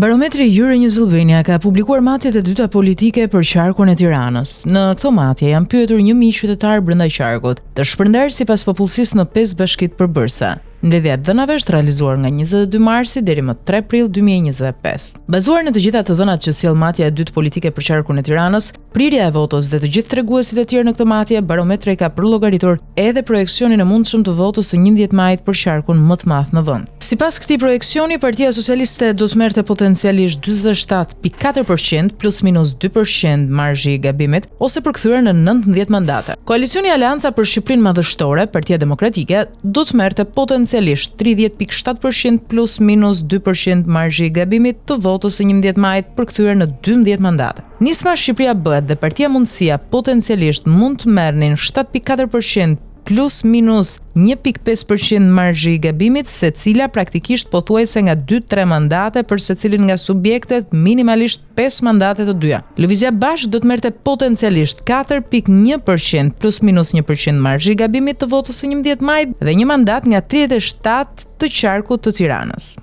Barometri Euronews Albania ka publikuar matjet e dyta politike për qarkun e Tiranës. Në këto matje janë pyetur 1000 qytetarë brenda qarkut, të shpërndarë sipas popullsisë në 5 bashkitë përbërëse. Mbledhja e të dhënave është realizuar nga 22 marsi deri më 3 prill 2025. Bazuar në të gjitha të dhënat që sjell matja e dytë politike për qarkun e Tiranës, Prirja e votës dhe të gjithë treguesit e tjerë në këtë matje, Barometri ka përllogaritur edhe projeksionin e mundshëm të votës së 11 majit për qarkun më të madh në vend. Sipas këtij projeksioni, Partia Socialiste do të merrte potencialisht 47.4% plus minus 2% marzhi i gabimit, ose përkthyer në 19 mandate. Koalicioni Aleanca për Shqipërinë Madhështore, Partia Demokratike, do të merrte potencialisht 30.7% plus minus 2% marzhi i gabimit të votës së 11 majit përkthyer në 12 mandate. Nisma Shqipëria Bëhet dhe Partia Mundësia potencialisht mund të merrnin 7.4% plus minus 1.5% marzhi i gabimit, secila praktikisht pothuajse nga 2-3 mandate për secilin nga subjektet, minimalisht 5 mandate të dyja. Lëvizja Bashkë do të merrte potencialisht 4.1% plus minus 1% marzhi i gabimit të votës së 11 majit dhe një mandat nga 37 të qarkut të Tiranës.